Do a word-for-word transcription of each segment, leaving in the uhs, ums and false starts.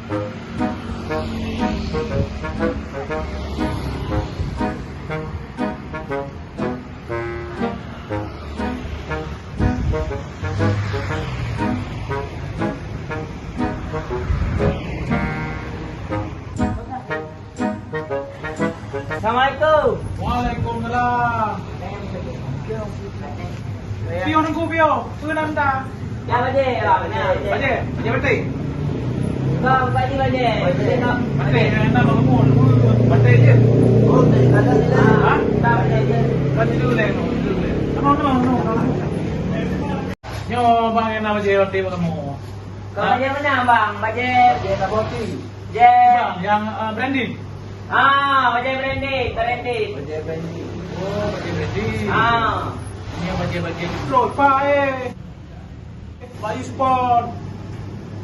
Assalamualaikum. Waalaikumsalam. Pio nunggu pio, peue na minta? Ya, bajèe, ya, bajèe. Bajèe, bajèe batik. Bukan, bukan ni bajèe. Bajèe. Batik, eh, na lôn nunggu, batik je. Oh, batik, ada ni lah. Ha? Bukan bajèe je. Bukan tidur leh, tidur leh. Kenapa, kenapa, kenapa, kenapa? Nyoe bang nyang na bajèe batik bak kamoe. Kau bajèe mana, bang? Bajèe. Bajèe kaboti. Bajèe. Bang, nyang, eh, branded. Ah, bajèe branded, branded. Bajèe branded. Oh, bajèe branded. Ah. Ini bajèe-bajèe. Loh, Pak, eh. Baju sport.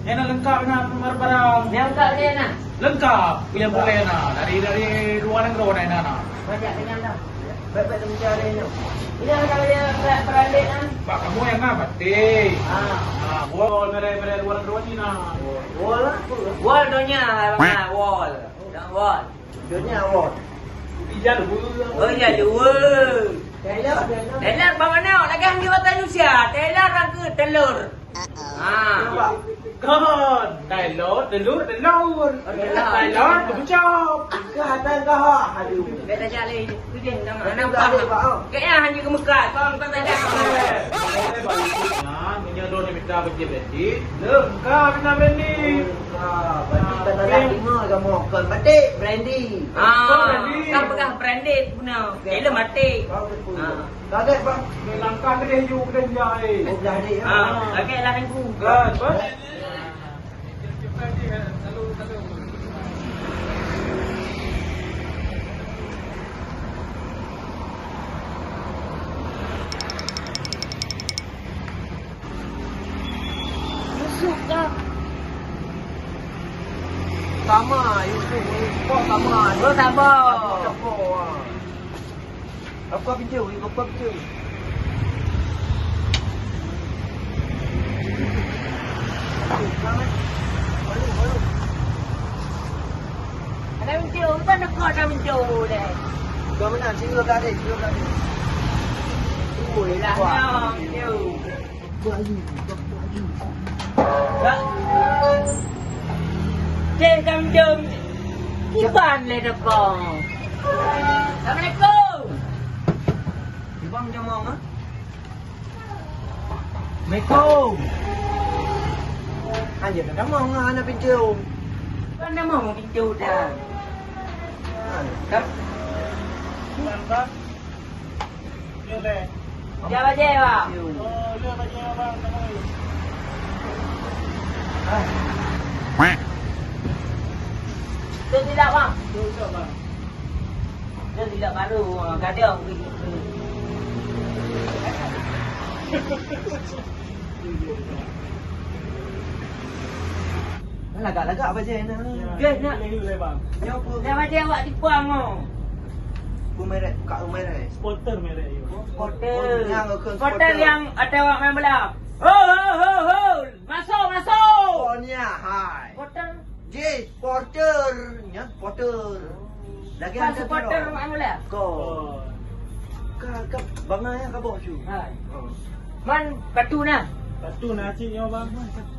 Nyang na leungkap na barang-barang. Nyang leungkap ni na? Leungkap. Punya boleh na. Dari, dari luar negeri na, na, na. Banyak dengan dah. Baik-baik temencari nyoe. Ini ada bajèe branded na? Bak kamoe nyang na batik. Ah. Ah, wol merek-merek luar negeri na. Wol apa? Wol donya, bang, wol. Dah wol. Donya wol. Ija dua. Oh, ija dua. Tailor, tailor. Tailor bak mana? Lagèe han jeuet bak Indonesia. Tailor rangka telur. Ha. Nampak? Kon. Tailor, telur, telur. Oh, telur. Tailor, teubucok. Ke atas kah? Aduh. Bèk tajak lé. Itu je nama. Nampak. Kayaknya hanya ke Mekah. Kau bukan tajak. Nah, meunyoe droeneuh mita bajèe branded, leungkap mita branded. Ah, berarti kata dah dengar kamu, kon batik, branded. Ah, kon branded. Kan peugah branded guna. Okey. Film batik. Bagus tu. Ah. Kaget, bang. Ni langkah kedeh ju, kedeh jai. Oh, belah dek, ya. Ah, kaget lah aku. Kan, bang? Yusuf kah? Sama, Yusuf, Yusuf sama. Oh, sama. Sama, sama, ah. Buka pintu, buka pintu. Ada pintu, bukan dekat ada pintu deh. Bukan mana, sini buka deh, sini buka deh. Ui, lah, pintu. Cek Tanjong, kiban lé teuka. Assalamualaikum. Ibang jamong, ah? Assalamualaikum. Hanya dah jamong, ah, anak pintu. Kan jamong pintu dah. Ah. Dah. Dia bajèe, bang. Oh, dia bajèe, bang. Tu tidak, bang. Tu tidak, bang. Tu tidak baru, ah, gadang. Lagak-lagak bajèe na. Ya, dia nak. Boleh, boleh, bang. Nyoe peue? Dah bajèe awak di puang, oh. Peue merek? Buka peue merek? Supporter merek, ya. Supporter. Oh, nyang ke supporter. Supporter nyang ada awak main bola. Ho, ho, ho, ho. Masuk, masuk. Oh, nya, hai. Supporter. Ji, supporter. Nya, supporter. Lagi bukan ada supporter, Mak Mula? Ko. Oh. Ka, ka, bangai ka boh cu. Hai. Oh. Man, patu na? Patu na cit nyoe, bang.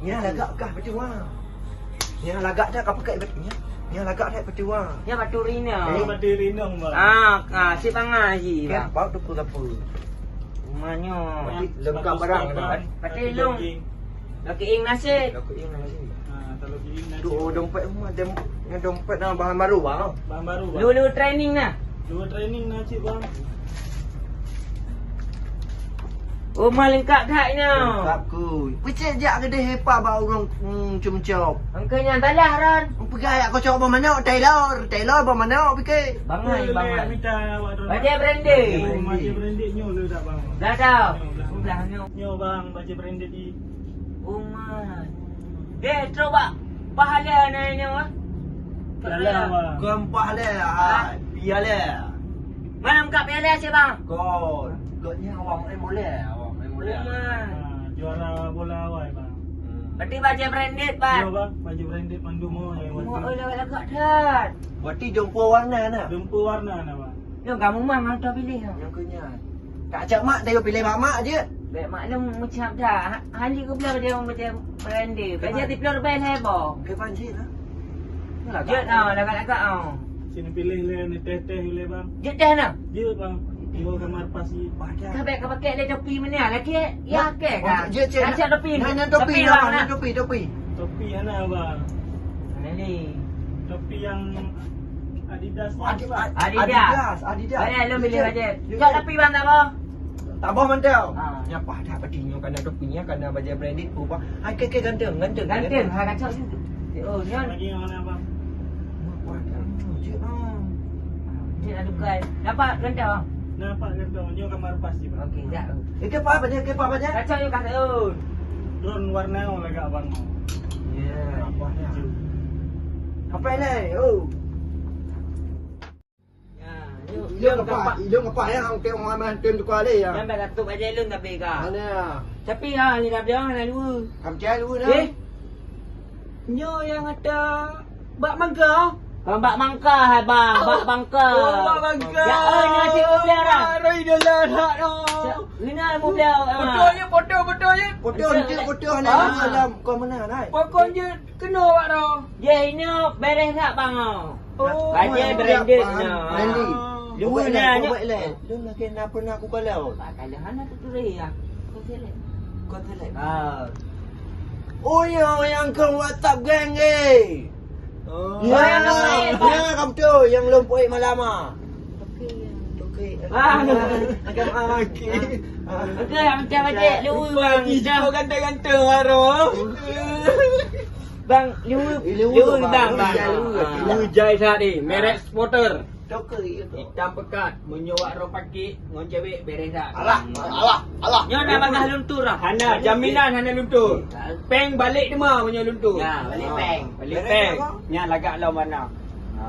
Nya lagak kah patu wa. Nya lagak dah ka pakai patu nya. Nya lagak dah patu wa. Nya patu rinong. Eh, patu rinong, bang. Ah, ah, si bangai ji, bang. Kan, bau tu pun apa? Rumah nyoe. Berarti lengkap barang dah. Patu long. Lokieng nasib. Lokieng nasib. Ha, kalau kieng nasib. Tu, oh, dompet rumah, dem-, nyan dompet na bahan baru, bang. Bahan baru, bang. Dulu training na. Dulu training na cit, bang. Rumah lengkap that nyoe. Lengkap, kuy. Picit jak keudeh hepa bak ureueng, hmm, cum-cum. Engkau nyan talah, Ron. Peugah jak kocok bak manok, tailor. Tailor bak manok, pikir. Bangai, bangai. Minta awak, Ron. Bajèe branded. Bajèe branded nyoe le dak, bang. Dah tahu. Nyoe, bang. Udah nyoe. Nyoe, bang, bajèe branded di. Oh, man. Eh, trok bak pahala na nyoe, ah? Piala, bang. Kon pahala, ah, piala. Mana muka piala cit, bang? Kon. Kon nyan awak main bola, awak main bola. Oh, man. Ha, juara bola awai, bang. Hmm. Berarti bajèe branded, Bang? Iya, Bang. Baju branded mandum, oh, yang Oh, warna. Oh, lagak-lagak that. Berarti jumpa warna na? Jumpa warna na, Bang. Nyoe kamoe mang hana piléh, ha. Nyang keu nyan. Tak cak mak, dia pilih mak-mak je. Bèk mak lôn meucab that. Ha, hana geupeuleueh dia meucab branded. Bajèe tiplôh ribèe lhèe boh. Ke panci lah. Jeuet, ha, lagak-lagak, ha. Sini pilih lé, ni teh-teh lé, Bang. Jeuet teh na? Jeuet, Bang. Dua kamar pas ni. Ka bèk ka pakai lé topi mana lagi? Ya, oke kan? Jeuet, jeuet. Ada topi. Nah, nah, topi, topi, Bang, nah, nah. Topi, topi. Topi mana, Bang? Mana ni? Topi yang Adidas. Adi-, Bang. Ad-, Adidas. Adidas, Adidas. Mana lu pilih aja? Jeuet. Jeuet topi, Bang, tak apa? Tabah mantap. Ah. Nyan padah peti nyoe kana topi nyan, kana bajèe branded pun, Bang. Hai, ke, ke, ganteng, ganteng, ganteng. Ganteng, ha, kacau tu. Oh, nyan. Lagi yang mana, Bang? Wah, padah tu je, Bang. Cik dah tukar. Nampak ganteng, Bang? Nampak ganteng. Nyoe kamar pas je, Bang. Okey, jap. Eh, ke apa, bajèe, ke apa, bajèe? Kacau je, kacau. Drone warna lagak, Bang. Ya, apa dah? Hijau. Apa ni? Oh. Ya, yuk, ilong yuk, apa? Gapak. Ilong apa ya? Hang tengok orang main tem tukar lé ya. Nyang bak Datuk Raja Ilong tapi ka. Mana? Tapi ha, ni dah bilang hana dua. Kam cai dua dah. Eh? Nyoe nyang ata bak mangga. Ah, bak mangga hai bang, bak bangka. Oh, bak bangka. Ya, eh, ni asyik mulia dah. Rai dah lah hak dah. Ni nak mulia. Betul je, betul, betul je. Betul, betul, betul. Ha? Dalam kau mana, Nai? Pokok je kena awak dah. Ya, ini beres tak bang? Oh. Bajèe branded na. Branded. Luar na, buat lé. Lôn lagi na pernah aku kalau. Kalau hana tu tulis ya. Kau selek. Kau selek. Ah. Oh ya, yang ke WhatsApp geng eh. Oh. Ya, ya, kamu tu yang lom poin malam ah. Okey. Ah. Okey. Okey, macam aja lu bang. Ganteng-ganteng baru. Bang, lu, lu bang, bang. Lu jai tadi, merek Sporter. Toke, iya, toke. Hitam pekat, meunyoe wak droe pakai ngon cewek beres dah. Alah, alah, alah. Nyoe na bagaih luntur ah. Hana, jaminan hana luntur. Peng balik teuma meunyoe luntur. Ya, balik peng. Balik peng. Nyan lagak lom warna. Ha.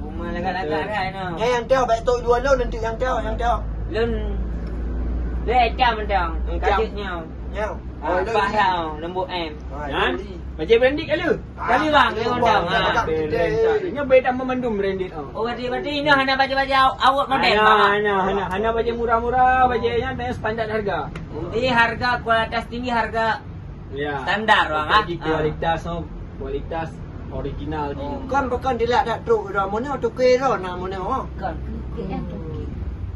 Rumah lagak-lagak dah, no. Nyan yang teuh, baik tok dua lôn nanti yang teuh, yang teuh. Lôn. Lôn hitam mentang. Hitam. Kajeut nyoe. Nyoe. Ah, oh, bah dah, lembut em. Ah, ha? Jadi. Bajèe branded ka lu? Kali bang, dia bang, bang, bang. Nyoe beda memandum branded, oh. Oh, berarti, berarti ini hana baju-baju awak model, hana, bang. Hana, hana, hana baju murah-murah, baju yang standar harga. Jadi harga kualitas tinggi, harga standar, bang, ah. Jadi kualitas, oh, kualitas original di. Oh, kan bukan dilak dak truk dah, mana tu kira nak mana, oh. Kan, kira tu.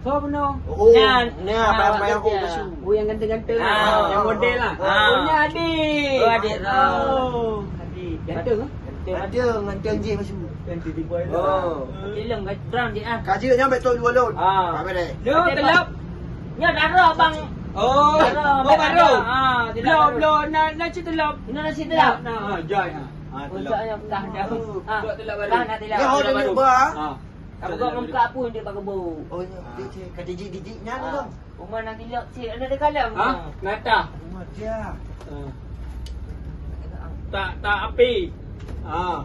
So, benar. Oh, ni apa yang, apa yang aku pasu? Oh, yang ganteng-ganteng. Ah. Yang model lah. Ah. Oh, ni adik. Oh, adik. Oh. Adik. Ganteng, ah? Ganteng. Ada ganteng je pasu. Ganteng di boy. Oh. Ilong brown je, ah. Kaji nya betul dua lon. Ah. Apa deh? Dia telap. Nya darah, bang. Oh. Darah, oh, baru. Ah, belum, belum. Nak, nak cerita telap. Nak cerita telap. Nah, ah, jai, ah. Ah, telap. Dah, dah. Ah, telap baru. Dah, dah telap. Dah, dah telap. Ah. Tapi kau muka pun dia pakai bau. Oh, ya. Dia, dia kata jijik-jijik nyan tu. Uma nak tilok cik, ada dekat dalam. Ha? Ngata. Uma dia. Ha. Tak, tak api. Ha.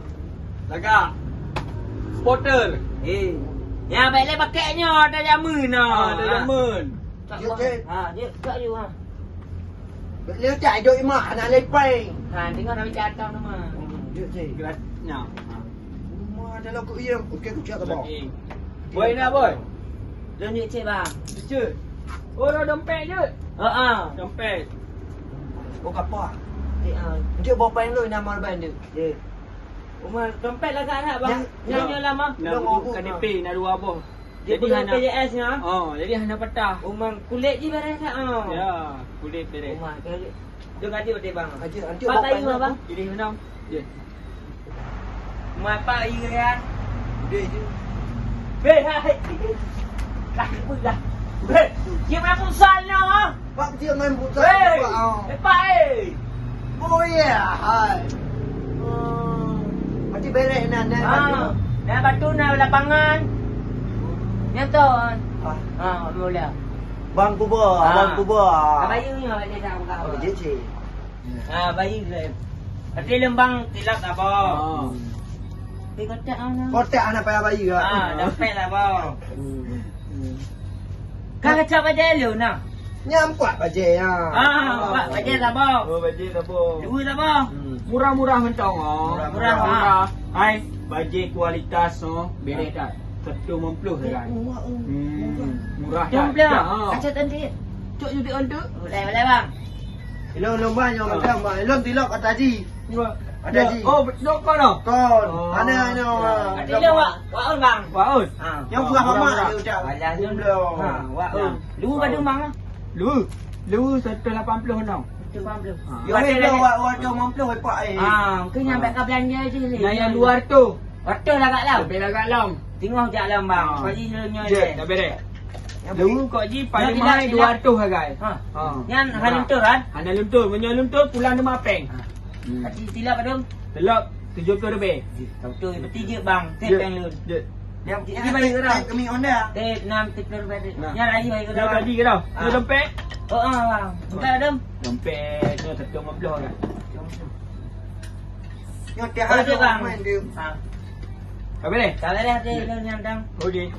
Lagak. Spotter. Eh. Ya, baik lah pakai nyo, ada jamun, ha. Ha, ada jamun. Tak, dia, dia. Ha, dia tak you, ha. Dia tak hidup imak, anak lepeng. Ha, tengok nak bicara nama. Dia, dia. Gerak. Nya. Ha. Uma dalam keu iya, okey, kucak ke bawah. Boy nak, boy? Lôn duit cek, bang. Cek. Oh, dah dompet je? Ha, ha. Dompet. Oh, kapal. Cek, ha. Dia bawa pen lu, nama pen dia. Dia. Uma, dompet lah kat anak, bang. Nyan, nyan lama. Nak duduk K T P, nak dua boh. Dia jadi hana P J S nya. Oh, jadi hana patah. Uma, kulit je beres dah, oh. Ya, kulit beres. Uma, kalau Jom, adik, adik, bang. Adik, adik, Pak bawa Tayu, pen bang. Pilih mana? Ya. Mapa iya ya? Dia je. Hei, hai. Lah, dah. Hei, dia main futsal ni, ha? Pak, dia main futsal, Pak, ah. Eh, Pak, eh. Oh, ya, hai. Oh. Berarti beres, nah, nah, ah, batu. Nah, batu, nah, lapangan. Nyata, ah. Ah. Ah, mula. Bang Kuba, ah. Bang Kuba. Kabayu ni, awak dia dah buka. Oh, dia cik. Ha, bayi ke. Tapi lembang tilap tak apa. Oh. Tapi kotak mana? Kotak anak payah bayi ke? Ha, dapat lah apa. Hmm. Kan kecap aja lu nah. Nyang empat bajèe, ya. Ah, empat bajèe saboh. Oh, bajèe saboh. Dua saboh. Hmm. Murah-murah mantong, oh. Murah-murah. Murah-murah. Hai, bajèe kualitas, oh. Bereh that. Satu lima puluh, kan? Murah, oh. Hmm. Murah. Murah that. Jom, beli, Bang. Ah. Kaca cantik. Cok judek untuk. Boleh, boleh, Bang. Ilong, ilong, Bang, nyong macam, Bang. Ilong tilok kata ji. Ada ji. Oh, betul kau noh? Kon. Oh. Ada, ada. Ada. Ada wak, wak on, Bang. Wak on. Ha. Yang buah mamak dia ucap. Alah, belum. Ha, wak on. Lu kadu, Bang. Lu, lu seratus lapan puluh noh. Seratus lapan puluh. Ha. Yang ada wak, wak dua puluh empat, eh. Ha, ke nyampe ka belanja je ni. Nah, yang dua ratus. Ratus lagak lam. Lebih lagak lam. Tengok jak lam, Bang. Ha. Pagi nyonya je. Tak bereh. Lu kok ji paling mahal dua ratus harga. Ha. Ha. Nyan hana luntur, kan? Hana luntur, meunyoe luntur pulang lima peng. Ha. Hmm. Tapi tilap padum? Tilap tujuh puluh lebih. Betul, berarti jeuet, Bang. Tep peng lôn. Jeuet. Yang ini bayar berapa? Kami Honda. Tep enam tujuh puluh lebih. Nah. Nyan lagi bayar berapa? Tadi ke dah? Ha. Dompet? Oh, ah, Bang. Dompet padum? Dompet tu satu lima puluh kan. Nyoe tiap hari main dia. Ha. Habis ni? Tak boleh ada nyang dang. Okey.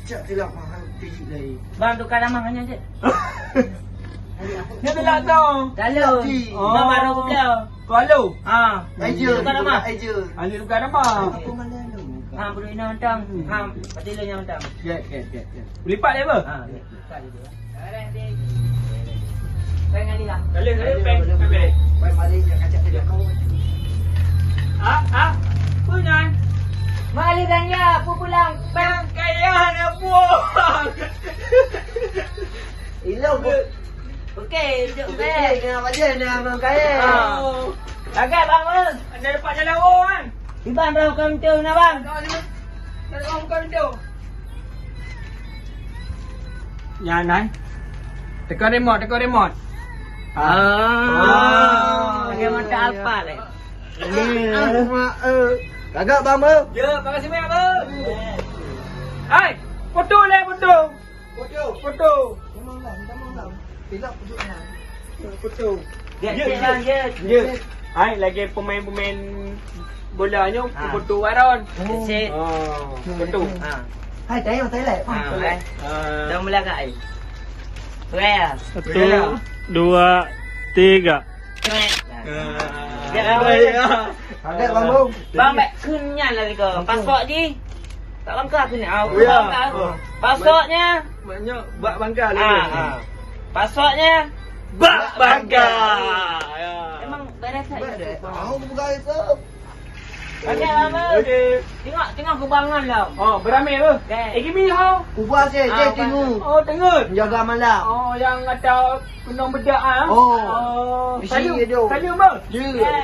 Cak tilak mahal tinggi dari. Bang, tukar nama hanya je. Dia tak tahu. Lalu. Oh. Bang baru buka. Kau lalu? Ha. Aja. Tukar nama. Aja. Hanya tukar nama. Apa mana lu? Ha, baru ini nonton. Ha, betul nyang nonton. Get, get, get, get. Lipat dia apa? Ha, ya. Lalu, lalu, peng, peng. Ah, ah. Apa nyan? Mari belanja, apa pulang? Peng. Kaya nak buang. Ilo, Bu. Okey, duduk. Okey, bang. Kena baca, kena abang kaya. Ah. Lagak, bang, bang. Anda dapat jalan orang, kan? Iban, bang, bukan betul, nak, bang. Ada orang bukan betul. Nyan, ai. Tekan remote, tekan remote. Ah. Ah. Pakai mata apa, leh? Ni. Ah, mak, eh. Lagak, bang, bang. Ya, makasih banyak, bang. Hai, foto leh, foto. Foto. Foto. Foto. Get, get, bang, get. Get. Hai, lagi pemain-pemain bola nyoe, ha, foto Waron. Cek. Oh, foto. Ha. Hai, tayang, tayang. Ha, eh. Ah. Dah mula, Kak, ai. Boleh ya? Satu, dua, tiga. Boleh ya? Ada, Bang, Bang. Bang, baik keunyan lah, Riko. Password di. Tak bangka aku ni. Ah, ya. Bangka aku. Oh. Passwordnya. Maknanya bak bangka lah. Ah, ah. Passwordnya. Bak bangka. Ya. Memang beres kan? Beres. Tahu aku pegang itu. Okey, lama. Okey. Tengok, tengok kubangan lah. Oh, beramai apa? Okey. Eh, gini ho. Kuba saya, ah, saya tengok. Oh, tengok. Jaga malam. Oh, yang ada kunong bedak ah. Oh. Oh, isi salut. Salut, bang. Ya. Okey.